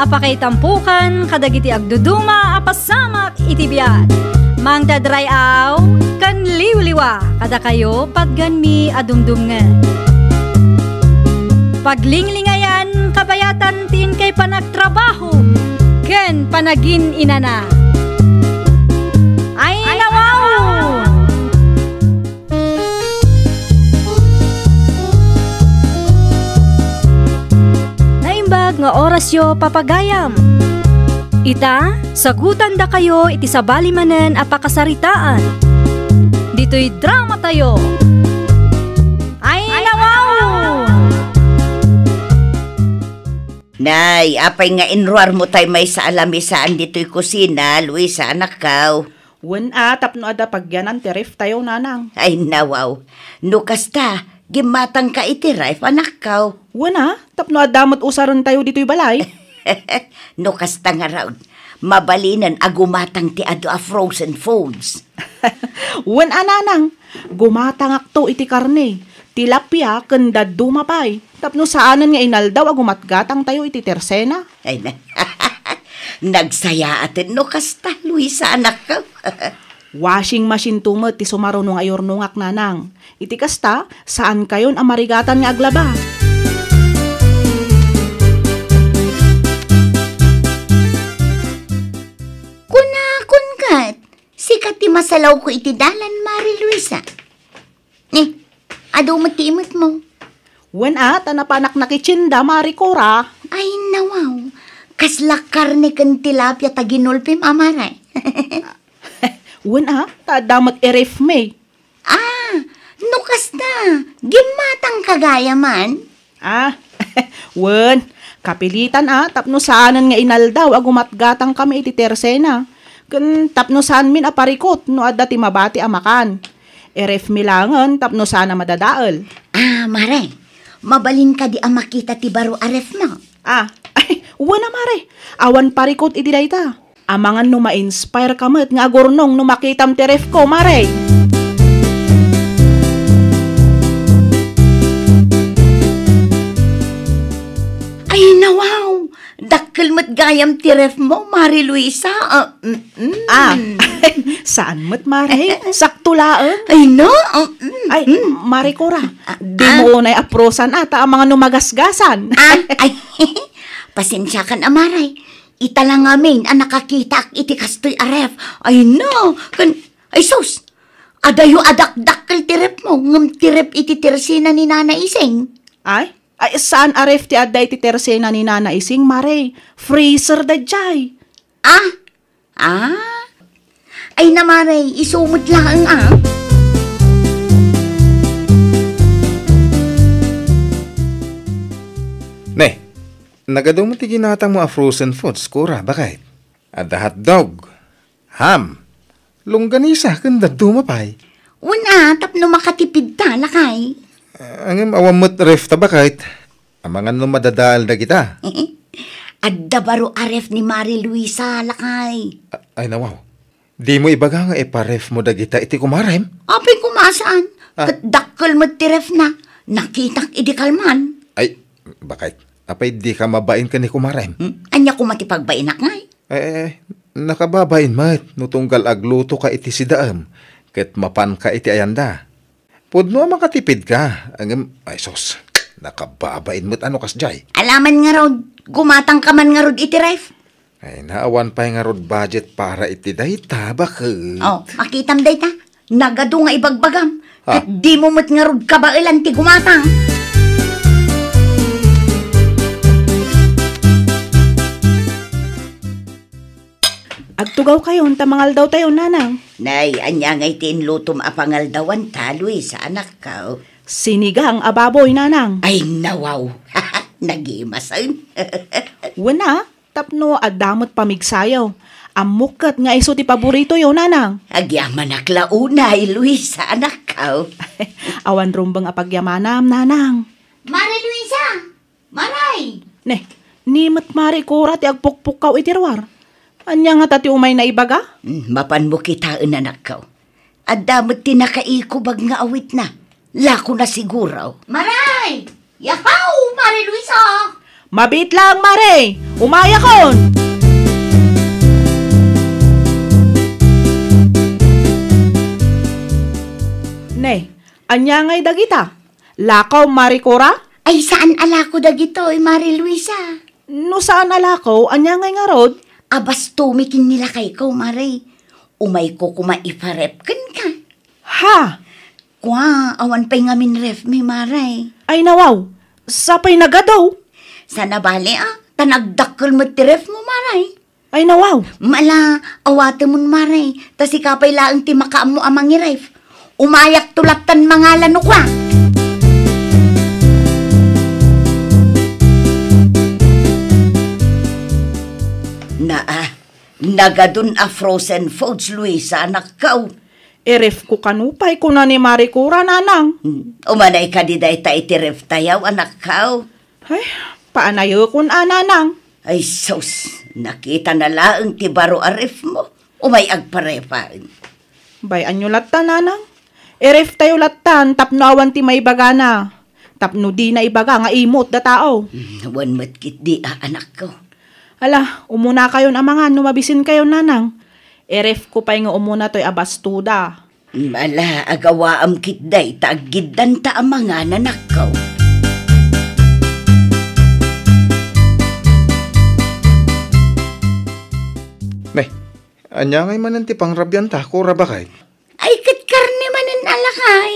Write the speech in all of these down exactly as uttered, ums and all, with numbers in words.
Pakaitampukan kadagiti agduduma a pasamak iti biag. Mangted ray-aw ken liwliwa kadakayo patganmi a dumdumngeg. Paglinglingayan kabayatan ti inkay panagtrabaho ken panagin-inana. Ay, nawaw! Naimbag nga orasyo, papagayam. Ita, sagutandakayo iti sabali manen a pakasaritaan. Ditoy dramatayo. Ay, nawaw! Nay, apay nga inruarmo tay maysa a lamisaan ditoy kusina, Luisa, anakkaw? Wen a, tapno adda pagyanan ti ref tayo, nanang. Ay, nawaw. No kasta, gimmatangka iti ref, anakkaw. Wen a, tapno adda met usarentayo ditoy balay. No kasta ngarud, mabalinen a gumatang ti adu a frozen foods. Wen a, nanang, gumatangakto iti karne, tilapia ken dadduma pay, tapno saanen nga inaldaw a gumatgatangtayo iti tersena. Ay, na-, nagsayaaten no kasta, Luisa, anakko. Washing machine to met ti sumaruno nga ayurnongak, nanang. Iti kasta, saankayon a marigatan nga aglaba. Kunakon ket, sika ti masalawko iti dalan, Mari Luisa. Ni, adu met ti imetmo. Wen a, ta napanak nakitsinda, Mari Cora. Ay, nawaw. Kasla karne ken tilapia ta ginulpim, a, Mare. Wen a, ta adda met i-ref mi. Ah, no kasta, gimmatangka gayam man? Ah, wen, kapilitan a, tapno saanen nga inaldaw a gumatgatangkami iti tersena. Ken tapno saanmin a parikut no adda ti mabati a makan. I-ref mi laengen tapno saan a madadael. Ah, Mare, mabalin kadi a makita ti baro a ref mo? Ah, ay, wen a, Mare. Awan parikut iti dayta. Amangan no ma-inspire ka met nga agurnong no makitam ti ref ko, Mare. Ay, nawaw! Dakkel met gayam ti ref mo, Mari Luisa. Ah, mm, mm. Ah, saan met, Mare. Sakto laeng. Ay, no? Ah, mm, Ay, mm. Mare Cora, Ah, di ah. mo unay aprosan ata amangan no magasgasan. Ah, ay, pasensiakan, a, Mare. Ita la ngamin a nakakitak iti kastoy a ref. Ay, no. Kan, ay, sus! Adayo a dakdakkel ti ref mo, ngem ti ref iti tersena ni Nana Ising. Ay? Ay, saan a ref ti adda iti tersena ni Nana Ising, Mare? Freezer daydiay. Ah? Ah? Ay, na, Mare, isu met laeng, ah. Ne, nagadu met ti ginatang mo a frozen foods, Cora, baket? Adda hotdog, ham, longganisa, ken dadduma pay. Wen a, tapno makatipid ta, lakay. Ah, ngem awan met ref ta, baket. Amangan no madadael dagita. Adda baro a ref ni Mari Luisa, lakay. A-, ay, nawaw. Di mo ibaga nga ipa-ref mo dagita iti kumarem? Apay koma saan? Ah. Ket dakkel met ti ref na. Nakitak idi kalman. Ay, baket. Apay di ka mabain ken ni kumarem? Hmm? Ania koma ti pagbainak ngay? Eh, nakababain met no tunggal agluto ka iti sidaem ket mapan ka iti ayanda. Pudno a makatipid ka, ngem, ay sus, nakababain met a no kasdiay. Alaman ngarud, gumatang ka man ngarud iti ref. Ay, naawan pay ngarud budget para iti dayta, baket. Oh, makitam dayta. Nagadu nga ibagbagam. Ah. Ket di mo met ngarud kabaelan ti gumatang. Agtugawkayon ta mangaldawtayon, nanang. Nay, ania ngay ti inlutom a pangaldawanta, Luisa, anakko? Sinigang a baboy, nanang. Ay, nawaw. Nagimasen. Wen a, tapno adda met pamigsayo. Ammok ket nga isu ti paboritoyo, nanang. Agyamanak la unay, Luisa, anakko. Awan rumbeng a pagyamanam, nanang. Mari Luisa! Maray! Ne, ni met Mari Cora ti agpukpukkaw iti ruar. Ania ngata ti umay naibaga? Hmm, mapanmo kitaen, anakko. Adda met ti nakaikubag nga awitna. Lakona siguro. Maray! Yahaw, Mari Luisa! Mabiit laeng, Mare! Umayakon! Ne, ania ngay dagita? Lakaw, Mare Cora? Ay, saan a lako dagitoy, Mare Luisa. No saan a lako, ania ngay ngarud? Abastomi ken ni lakayko, Mare. Umayko koma iparef kenka. Ha? Kua, awan pay ngamin refmi, Mare. Ay, nawaw. Sa pay nagadu? Saan a bale, a? Ta nagdakkel met ti refmo, Mare. Ay, nawaw. Ala, awatemon, Mare. Ta sika pay laeng ti makaammo a mangiref. Umayakto lattan mangala no kua. Naa, nagadun a frozen foods, Luisa, anakko. Irefko kano pay, kuna ni Mare Cora, nanang. Hmm, umanay kadi dayta iti reftayo, anakko. Ay, paanayekon a, nanang. Ay sus, nakitana laeng ti baro a refmo. Umay agparefaen. Bay-anyo latta, nanang. Ireftayo lattan tapno awan ti maibagana. Tapno dina ibaga nga imut da tao. Hmm, wen met ketdi a, anakko. Ala, umunakayon a mangan no mabisinkayon, nanang. Irefko pay nga umuna toy a bastoda. Ala, agawaam ketdi ta aggiddanta a mangan, anakko. Ne, ania ngay manen ti pangrabianta, Cora, baket? Ay, ket karne manen a lakay.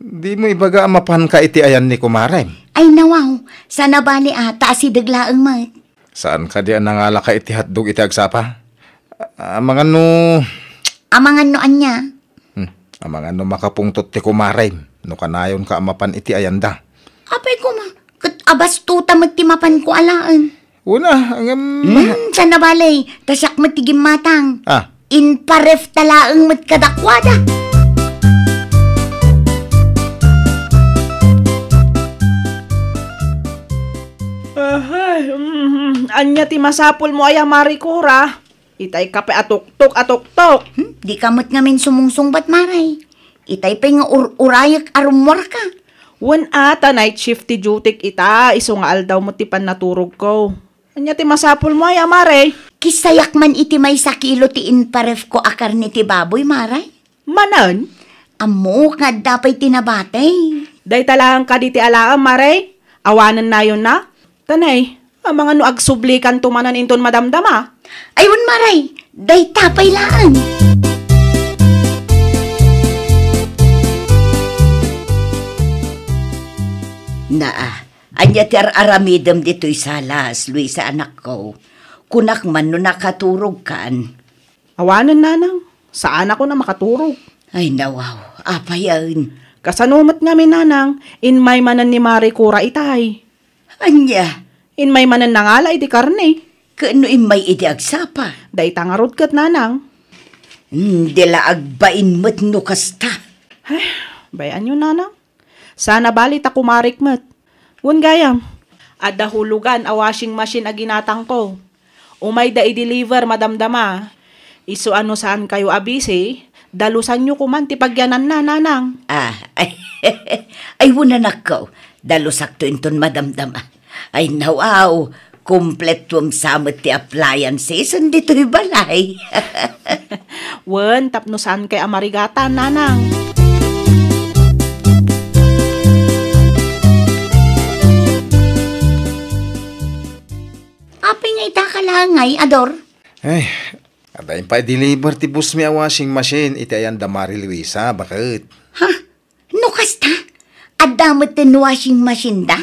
Dimo ibaga a mapanka iti ayan ni kumarem? Ay, nawaw, saan a bale a, ta asideg laeng met. Saan kadi a nangalaka iti hotdog iti agsapa? Amangan no... Amangan no ania? Hmm, amangan no makapungtot ti kumarem, no kanayonka a mapan iti ayanda. Apay koma, ket abastota met ti mapanko alaen. Una, ngem... Hmm, saan a bale, ta siak met ti gimmatang. Ah. Inparefta laeng met kadakuada. Ahay, mm, ania ti masapulmo aya, Mare Cora? Itay kape a tuktok a tuktok. Hmm, dika met ngamin sumungsungbat, Mare. Itay pay nga ur-urayek a rummuarka. Wen a, ta night shift ti dutyk ita, isu nga aldaw met ti pannaturogko. Ania ti masapulmo aya, Mare? Kissayak man iti maysa kilo ti inparefko a karne ti baboy, Mare. Manen? Ammok nga adda pay ti nabati. Dayta laeng kadi ti alaem, Mare? Awanennayonna? Tanay, amangan no agsublikanto manen inton madamdama. Ay, wen, Mare, dayta pay laeng. Naa, ania ti ar-aramidem ditoy salas, Luisa, anakko? Kunak man no nakaturogkan. Awanen, nanang. Saanakon a makaturog. Ay, nawaw. Apayen? Kasano met ngamin, nanang? Immay manen ni Mare Cora itay. Ania? Immay manen nangala iti karne. Ket no immay idi agsapa? Dayta ngarud ket, nanang. Hmm, di la agbain met no kasta. Ay, bay-anyo, nanang. Saan a bale ta kumarek met. Wen gayam, adda hulugan a washing machine a ginatangko. Umayda i-deliver madamdama. Isu a no saankayo a busy, dalusanyo koman ti pagyananna, nanang. Ah, ay, ay, wen, anakko, dalusakto inton madamdama. Ay, nawaw, kumpletuem sa met ti appliances ditoy balay. Wen, tapno saankay a marigatan, nanang. Apay nga ita ka laeng ngay, Ador? Ay, adda impa-deliver ti boss mi a washing machine iti ayan da Mare Luisa, baket. Ha? No kasta, adda met ti washing machine da?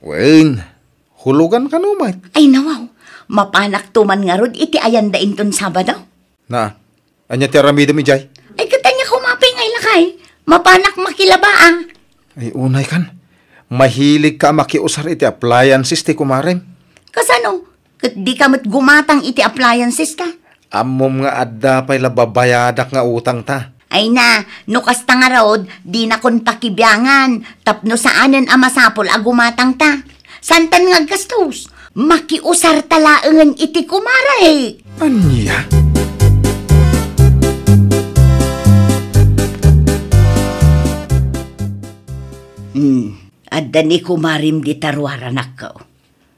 Wen, hulugan kano met. Ay, nawaw, mapanakto man ngarud iti ayan da inton Sabado? Na, ania ti aramidem idiay? Ay, ket ania koma pay nga ilakay? Mapanak makilaba, a. Ay, unay kan. Mahilig ka a makiusar iti appliances ti kumarem. Kasano? Ket di ka met gumatang iti appliances ta? Ammom nga adda pay la babayadak nga utang ta. Ay na, no kasta ngarud, dinakon pakibiangan, tapno saanen a masapul a gumatang ta. Santan nga agkastos, makiusar ta laengen iti kumare. Ania? Hmm, adda ni kumarem dita ruaranakko.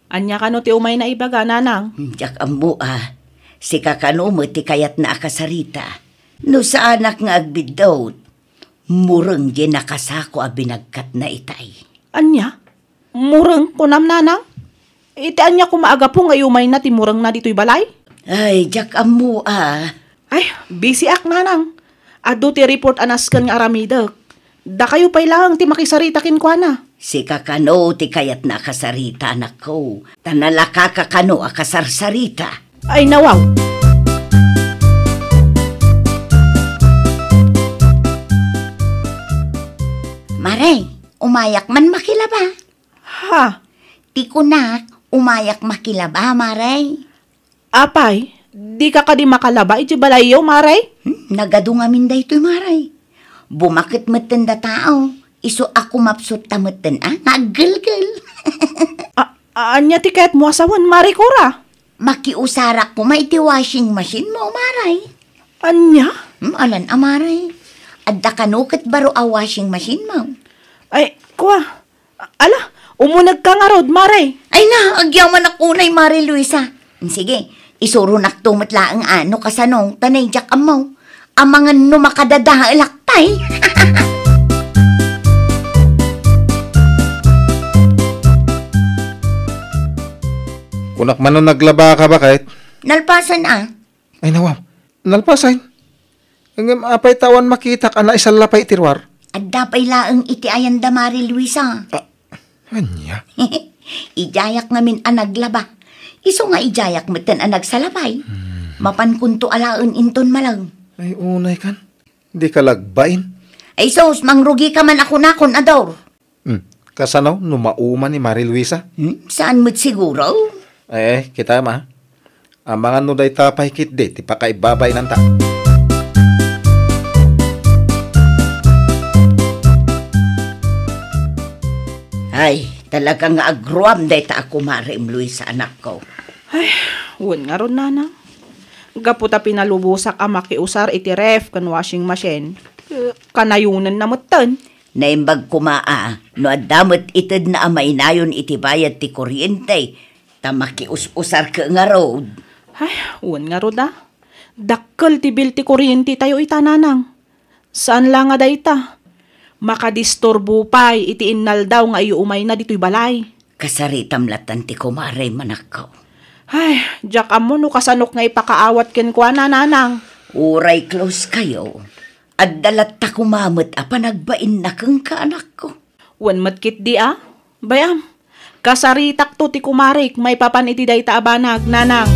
Ania kano ti umayna ibaga, nanang? Diak ammo a. Sika kano met ti kayatna a kasarita. No saanak nga agbiddut, mureng diay nakasako a binagkatna itay. Ania? Mureng, kunam, nanang? Iti ania koma a gapu nga iumayna ti murengna ditoy balay? Ay, diak ammo a. Ay, busyak, nanang. Adu ti report a nasken nga aramidek. Dakayo pay laeng ti makisarita kenkuana. Sika kano ti kayatna a kasarita, anakko, ta nalakaka kano a kasarsarita. Ay, nawaw. Mare, umayak man makilaba. Ha? Ti kunak, umayak makilaba, Mare. Apay, dika kadi makalaba iti balayyo, Mare? Hmm, nagadu ngamin daytoy, Mare. Bumaket metten da tao, isu a kumapsutta metten, a, nga aggelgel. A-, ania ti kayatmo a sawen, Mare Cora? Makiusarak koma iti washing machine mo, Mare. Ania? Hmm, alan a, Mare. Adda kano ket baro a washing machine mo? Ay, kua, ala, umunegka ngarud, Mare. Ay na, agyamanak unay, Mare Luisa. Sige, isuronakto met laeng a no kasano, ta nay diak ammo. Amangan no makadadaelak pay. Kunak man no naglabaka, baket? Nalpasan a. Ay, nawaw. Nalpasan. Ngem apay ta awan makitak a naisalla pay iti ruar? Adda pay laeng iti ayanda, Mare Luisa. Ah, ania? Idiayak ngamin a naglaba. Isu nga idiayak metten a nagsalabay. Hmm. Mapankonto alaen inton malem. Ay, unay kan. Dika lagbain. Ay, sus, mangrugika man a kunakon, Ador. Hmm. Kasano no mauma ni Mare Luisa? Hmm? Saan met siguro? Eh, kita ma. Amangan no dayta pay ketdi ti pakaibabainanta. Ay, talaga nga agruam dayta a kumarem, Luisa, anakko. Ay, wen ngarud, nanang. Gapu ta pinalubosak a makiusar iti ref ken washing machine, eh, kanayonenna metten. Naimbag koma a no adda met itedna a mainayon iti bayad ti kuryente, ta makius-usarka ngarud. Ay, wen ngarud a. Dakkel ti bill ti kuryentetayo ita, nanang. Saan la nga dayta, makadisturbo pay iti innaldaw nga iumayna ditoy balay. Kasaritam lattan ti kumarem, anakko. Ay, diak ammo no kasanok nga ipakaawat kenkuana, nanang. Uray close kayo, adda latta koma met a panagbainna kenka, anakko. Wen met ketdi a. Bay-am, kasaritakto ti kumarek maipapan iti dayta a banag, nanang.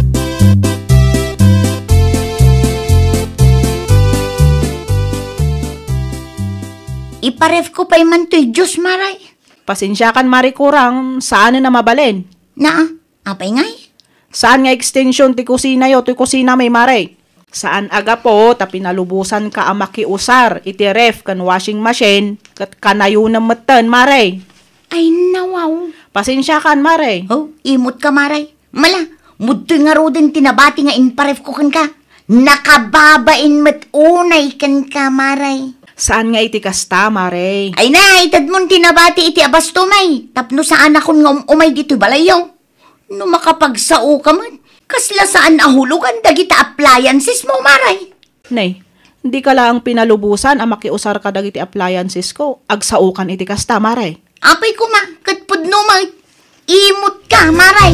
Iparefko pay man toy juice, Mare. Pasensiakan, Mare Cora, saanen a mabalin. Naa, apay ngay? Saan nga extension ti kusinayo, toy kusinami, Mare? Saan a gapu ta pinalubosanka a makiusar iti ref ken washing machine, ket kanayonem metten, Mare. Ay, nawaw. Pasensiakan, Mare. Oh, imot ka, Mare. Mala, mudtoy ngaruden ti nabati nga imparefko kenka. Nakababain met unay kenka, Mare. Saan nga iti kasta, Mare? Ay na, itedmon ti nabati iti abastom ay, tapno saanakon nga um-umay ditoy balayyo. No makapagsaoka met, kasla saan a hulugan dagiti appliances mo, Mare. Nay, dika laeng pinalubosan a makiusar kadagiti appliances ko, agsaokan iti kasta, Mare. Apay koma, ket pudno met. Imot ka, Mare.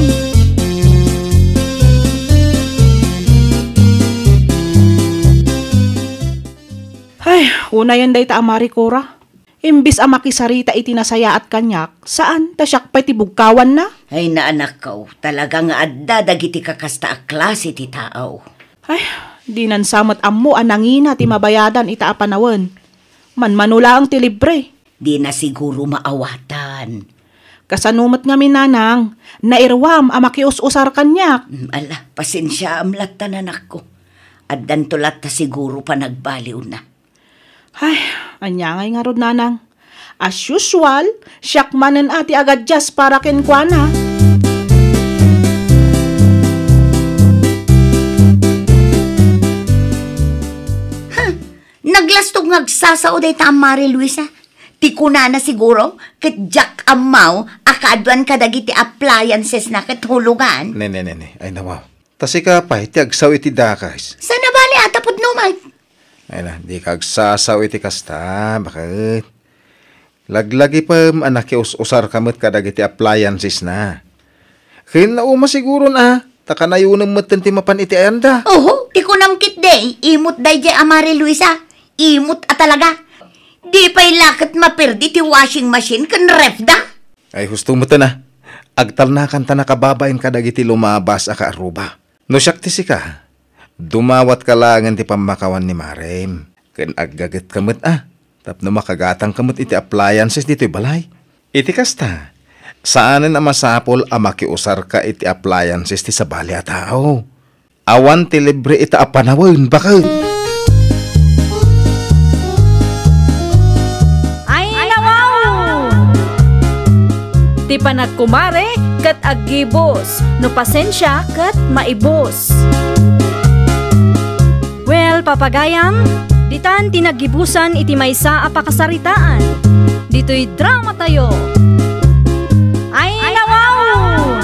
Ay, unayen dayta a Mare Cora. Imbes a makisarita iti nasayaat kaniak, saan ta siak pay ti bugkawanna? Ay, naanakko, talaga nga adda dagiti kakasta a klase ti tao. Ay, dinan sa met ammo a nangina ti mabayadan ita a panawen. Manmano laeng ti libre. Dina siguro maawatan. Kasano met ngamin, nanang, nairuam a makius-usar kaniak? Mm, ala, pasensiaam latta, anakko. Addanto latta siguro panagbaliwna. Ay, ania ngay ngarud, nanang? As usual, siak manen a ti agadias para kenkuana. Ha, naglastog nga agsasao dayta a Mare Luisa. Ti kunana siguro, ket diak ammo a kaaduan kadagiti appliances na ket hulugan. Ne, ne, ne, ne. Ay, nawaw. Ta sika pay ti agsaw iti dakes. Sana bali a tapudno man. Ay na, dika agsasaw iti kasta, baket. Laglagipem a nakius-usarka met kadagiti appliances na. Ken nauma siguron a, ta kanayonem metten ti mapan iti ayanda. Oho, ti kunam ketdi, imot daydiay a Mare Luisa. Imot a talaga. Di pay la ket maperdi ti washing machine ken ref da. Ay, husto metten a. Agtalnakan ta nakababain kadagiti lumabas a kaarruba. No siak ti sika, dumawatka laengen ti pammakawan ni Marem, ken aggagetka met a, tapno makagatangka met iti appliances ditoy balay. Iti kasta, saanen a masapul a makiusarka iti appliances ti sabali a tao. Awan ti libre ita a panawen, baket. Ay, nawaw! Ti panagkumare ket aggibus, no pasensia ket maibus. Well, papagayam, ditan ti naggibusan iti maysa a pakasaritaan. Ditoy drama tayo. Ay, nawaw!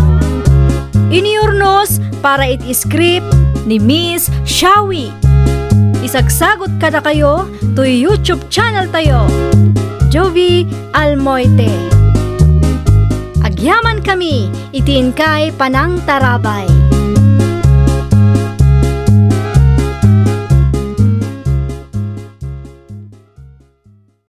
Iniurnos para iti script ni Miss Shawi. Isagsagot kadakayo toy YouTube channel tayo, Jovi Almoite. Agyaman kami iti inkay panangtarabay.